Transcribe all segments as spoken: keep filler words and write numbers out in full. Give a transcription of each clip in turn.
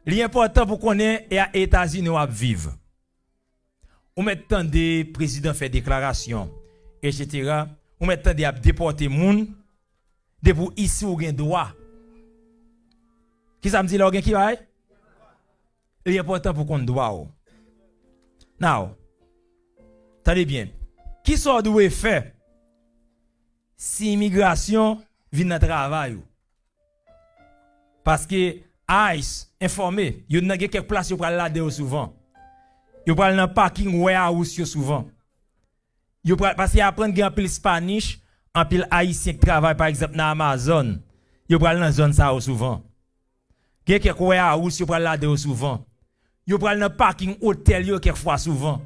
Li enpòtan pou konnen e a Etazini w ap viv. Ou mèt tande prezidan fè deklarasyon, etsetera. Ou mèt tande y ap depòte moun. Depi w isi, ou gen dwa. Kisa m di la, ou gen ki bagay? Li enpòtan pou konn dwa w. Now, tande byen. Kisa w dwe fè si imigrasyon vin nan travay ou? Paske ICE enfòme, yo nan gen kèk plas yo pral lade yo souvan. Yo pral nan paking warehouse yo souvan. Yo pral, paske y aprann gen anpil Spanish, anpil Ayisyen k travay, pa egzanp, nan Amazon. Yo pral nan zòn sa yo souvan. Gen kèk warehouse, yo pral lade yo souvan. Yo pral nan paking otèl yo kèk fwa souvan.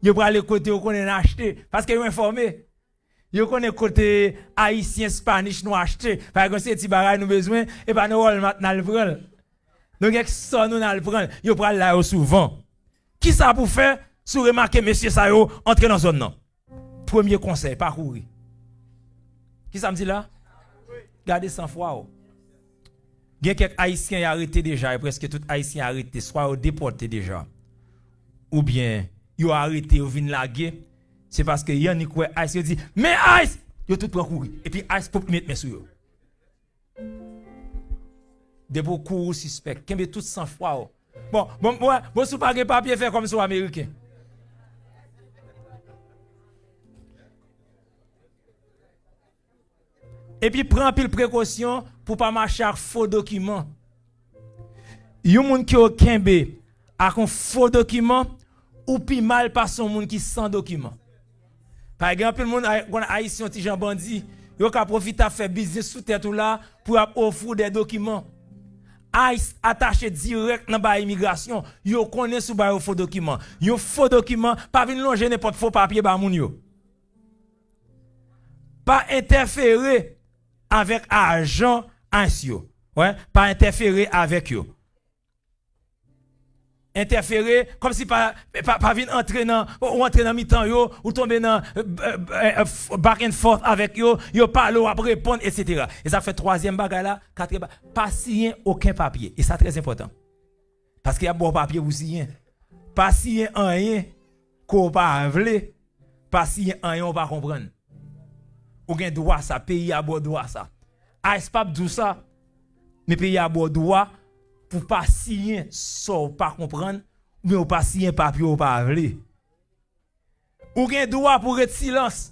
Yo prale kote yo konnen n achte, paske yo enfòme. Yo konnen kote Ayisyen, Spanish nou achte. Pa egzanp, se ti bagay nou bezwen, e pa nan Walmart n al pran l. Nou gen sò nou n al pran l. Yo pral la yo souvan. Kisa pou fè si w remake mesye sa yo antre nan zòn nan? Premye konsèy, pa kouri. Kisa m di la? Gade sanfwa w. Gen kèk Ayisyen y arete deja, e prèske tout Ayisyen arete, swa yo depòte deja, oubyen yo arete, yo vin lage. Se paske y annik wè ICE, yo di, "Men ICE!" Yo tout pran kouri. Epi ICE pop li met men sou yo. Depi w kouri, w sispèk. Kenbe tout sanfwa w. Bon, bon, bon, bon, si w pa gen papye, fè kòm si w Ameriken. Epi pran anpil prekosyon pou w pa mache ak fo dokiman. Yon moun ke w kenbe ak yon fo dokiman, ou pi mal pase yon moun ki san dokiman. Pa gen anpil moun, ay-, konn Ayisyen yon ti jan bandi, yo ka pwofite ap fè biznis sou tèt ou la pou y ap ofri w de dokiman. ICE atache dirèk nan bagay imigrasyon, yo konnen si w ba yo fo dokiman. Yon fo dokiman, pa vin lonje nenpòt fo papye ba moun yo. Pa entèfere avèk ajan ICE yo. Wè, pa entèfere avèk yo. Entèfere, kòmsi pa, pa, pa vin antre nan, ou antre nan mitan yo, ou tonbe nan, eh, eh, eh, f-, back and forth avèk yo, yo pale, w ap reponn, etsetera. E sa fè twazyèm bagay la, katriyèm ba-, pa siyen okenn papye. E sa trè enpòtan. Paske y ap ba w papye pou siyen. Pa siyen anyen ke w pa vle, pa siyen anyen w pa konprann. Ou gen dwa sa, peyi a ba w dwa sa. ICE p ap di w sa, men peyi a ba w dwa pou pa siyen sa w pa konprann, oubyen w pa siyen papye w pa vle. Ou gen dwa pou ret silans.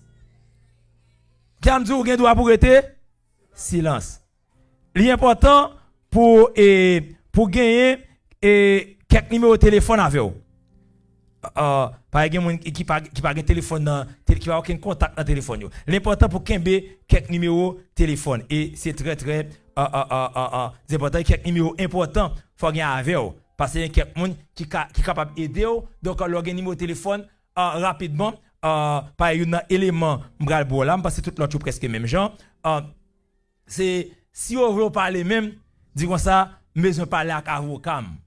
Kè m di w, ou gen dwa pou rete silans. Li enpòtan pou, e, pou genyen, e, kèk nimewo telefòn avè w. Ah, pa gen moun ki, ki pa, ki pa gen telefòn nan, tel-, ki pa okenn kontak nan telefòn yo. Li enpòtan pou kenbe kèk nimewo telefòn. E se trè, trè, ah, ah, ah, ah, ah, enpòtan. Kèk nimewo enpòtan fò gen avè w. Paske gen kèk moun ki ka, ki kapab ede w. Donk, lè w gen nimewo telefòn, ah, rapidman, ah, pa youn nan eleman m pral ba w la, m panse tout lòt yo prèske menm jan. Ah, se, si yo vle w pale menm, di konsa, "M bezwen pale ak avoka m."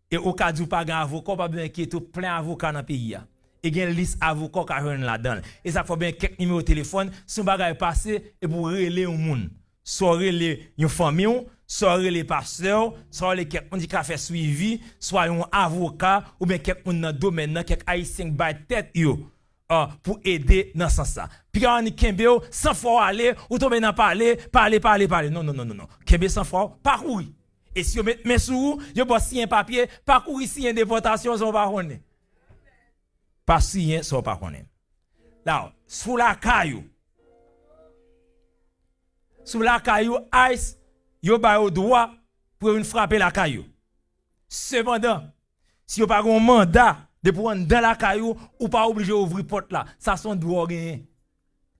E ou ka di w pa gen avoka, w pa bezwen enkyete w, plen avoka nan peyi a. E gen lis avoka w ka jwenn ladan l. E sa k fè w gen kèk nimewo telefòn, si yon bagay pase, epi w rele yon moun. Swa w rele yon fanmi w, swa w rele pastè w, swa w rele kèk moun ki ka fè swivi, swa yon avoka, oubyen kèk moun nan domèn nan, kèk Ayisyen k bay tèt yo, ah, pou ede nan sans sa. Piga w annik kenbe w, san fwa w ale, ou tonbe nan pale, pale, pale, pale. Non, non, non, non, non. Kenbe san fwa w, pa kouri. E si yo met men sou ou, yo ba w siyen papye, pa kouri siyen depòtasyon san w pa konnen. Pa siyen san w pa konnen. La, sou lakay ou. Sou lakay ou, ICE, yo ba yo dwa pou yo vin frape lakay ou. Sepandan, si yo pa gen yon manda, depi w anndan lakay ou, ou pa oblije ouvri pòt la. Sa se yon dwa w genyen.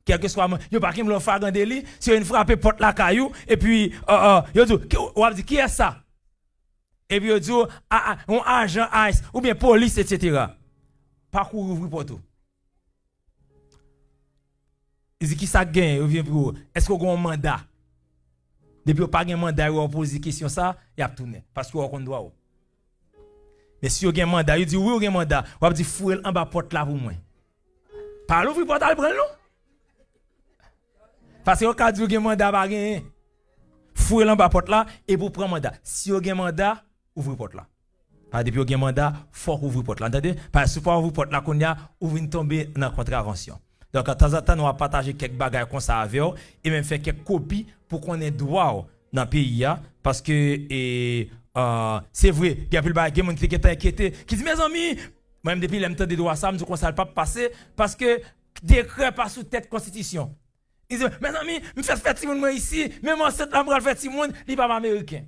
Kèlkeswa mwen, yo pa kenbe w flagrant délit, si yo vin frape pòt lakay ou, epi, euh, euh, yo di w, ki, w ap di, "Kiyès sa?" Epi yo di w, "A, a, yon ajan ICE, oubyen polis, etsetera." Pa kouri ouvri pòt ou. Li di, "Kisa k genyen?" Yo vin pi wo. "Èske w gen yon manda?" Depi yo pa gen manda, yo wè w poze kesyon sa, y ap tounen. Paske yo wè w konn dwa w. Men si yo gen manda, yo di, "Wi, ou gen manda." W ap di, "Foure l anba pòt la pou mwen." Pa al ouvri pòt al pran l, non. Paske yo ka di w gen manda, pa genyen. Foure l anba pòt la, epi w pran manda. Si yo gen manda, ouvri pòt la. Pa depi yo gen manda, fòk ouvri pòt la. Tande? Paske si w pa ouvri pòt la kounye a, ou vin tonbe nan kontravansyon. Donk, tanzantan, nou ap pataje kèk bagay konsa avè w, e menm fè kèk kopi pou konnen dwa w nan peyi a, paske, e, e, se vre, gen anpil bagay, gen moun ki te gentan enkyete, ki di, mezanmi, mwen menm depi lè m tande dwa sa, m di konsa l p ap pase, paske dekrè pa sou tèt konstitisyon. Li di, mezanmi, m fèk fè timoun mwen isi, men m ansent la, m pral fè timoun, li pa ameriken.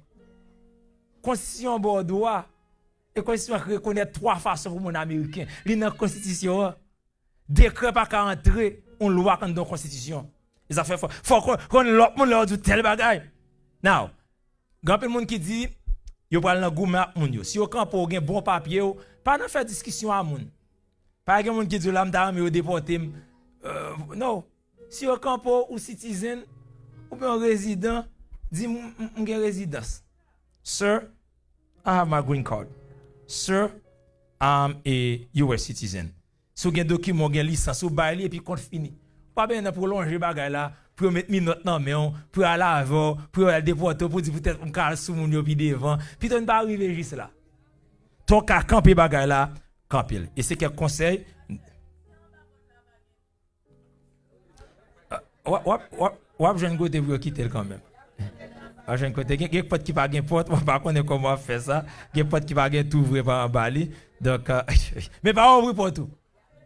Konstitisyon an ba w dwa, e konstitisyon an rekonèt twa fason pou moun ameriken. Li nan konstitisyon an. Dekrè pa ka antre yon lwa k anndan yon konstitisyon. E sa fè fò, fò w konn lòt moun lè yo di w tèl bagay. Now, gen anpil moun ki di, yo pral nan goumen ak moun yo. Si yo kanpe w gen bon papye w, pa nan fè diskisyon a moun. Pa gen moun ki di w la, m ta renmen yo depòte m. Euh, no. Si yo kanpe w, ou citizen, oubyen yon rezidan, di m, m, m gen rezidans. Sir, I have my green card. Sir, I'm a U S citizen. Si w gen dokiman, w gen lisans, ou bay li epi kont fini. Ou pa bezwen nan pwolonje bagay la, pou yo met minòt nan men w, pou yo al avè w, pou yo al depòte w, pou di poutèt m ka al sou moun yo pi devan. Pito n pa rive jis la. Tan w ka kanpe bagay la, kanpe l. E se kèk konsèy. W ap, w ap, w ap, w ap jwenn kote pou yo kite l kanmenm. W ap jwenn kote. Gen, gen pòt ki pa gen pòt, mwen pa konnen kòman w ap fè sa. Gen pòt ki pa gen tou vre pa anba li. Donk, euh, men pa ouvri pòt ou.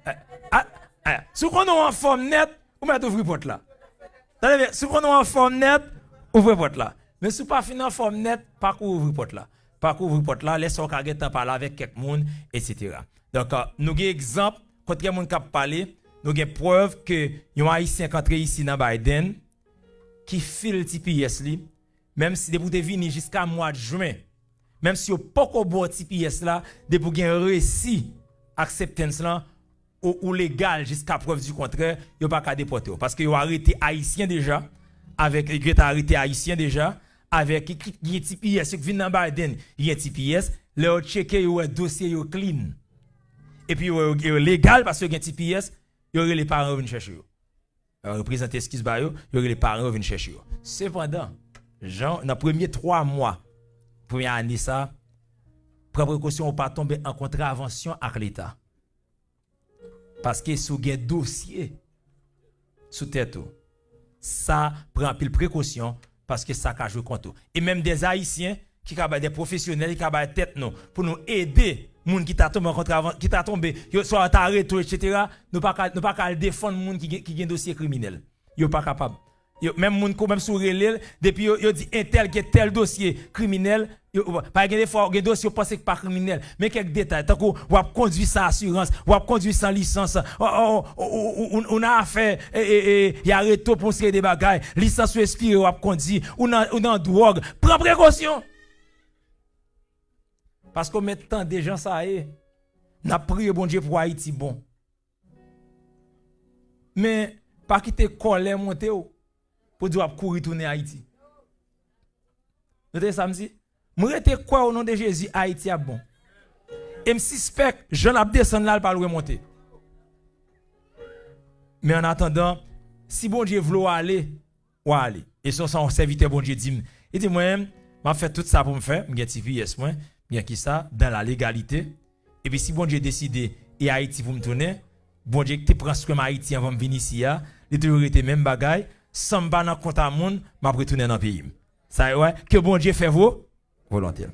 Eh, ah, eh, si w konnen w anfòm nèt, ou mèt ouvri pòt la. Tande byen, si w konnen w anfòm nèt, ouvri pòt la. Men si w pa fin anfòm nèt, pa kouri ouvri pòt la. Pa kouri ouvri pòt la, lè sa w ka gentan pale avèk kèk moun, etsetera. Donk, euh, nou gen egzanp, kontrè moun k ap pale, nou gen prèv ke yon Ayisyen k antre isi nan Biden, ki fil T P S li, menm si depi w te vini jiska mwa jen, menm si yo poko ba w T P S la, depi w gen resi acceptance lan, ou, ou legal jiska prèv di kontrè, yo pa ka depòte w. Paske yo arete Ayisyen deja, avèk, yo te arete Ayisyen deja, avèk ki, ki gen T P S, yo k vin nan Biden, yo gen T P S, lè yo tcheke, yo wè dosye yo clean. Epi yo, yo, yo legal paske yo gen T P S, yo rele paran yo vin chèche yo. Yo reprezante eskiz ba yo, yo rele paran yo vin chèche yo. Sepandan, jan, nan premye twa mwa, premye ane sa, pran prekosyon ou pa tonbe an kontravansyon ak Leta. Paske si w gen dosye sou tèt ou, sa pran anpil prekosyon paske sa ka jwe kont ou. E menm dè Ayisyen ki ka bay, dè pwofesyonèl ki ka bay tèt nou pou nou ede moun ki ta tonbe an kontravan-, ki ta tonbe, yo, swa yo ta arete w, etsetera, nou pa ka, nou pa ka al defann moun ki gen, ki gen dosye kriminèl. Yo pa kapab. Yo, menm moun ko, menm si w rele l, depi yo, yo di entèl gen tèl dosye kriminèl, yo, pa gen defwa, gen dosye yo panse ki pa kriminèl. Men kèk detay, tankou w ap kondwi san asirans, w ap kondwi san lisans, o, o, o, ou, ou, ou, ou nan afè, e, e, e, y arete w pou yon seri de bagay, lisans ou ekspire, w ap kondwi, ou nan, ou nan dwòg. Pran prekosyon! Paske w mèt tande jan sa ye. N ap priye Bondye pou Ayiti bon. Men, pa kite kòlè monte w pou di w ap kouri tounen Ayiti. Nou tande sa m di? M rete kwè o non de Jezi, Ayiti ap bon. E m sispèk, jan l ap desann la, l pa lwen monte. Men annatandan, si Bondye vle w ale, w a ale. E se sa yon sèvitè Bondye di m. Li di mwen, m ap fè tout sa pou m fè, m gen T P S mwen, m gen kisa, dans la légalité. Epi si Bondye deside e Ayiti pou m tounen, Bondye ki te pran swen m Ayiti anvan m vin isi a, li toujou rete menm bagay, san m pa nan kont a moun, m ap retounen nan peyi m. Sa yo wè, ke Bondye fè vo-, volonte l.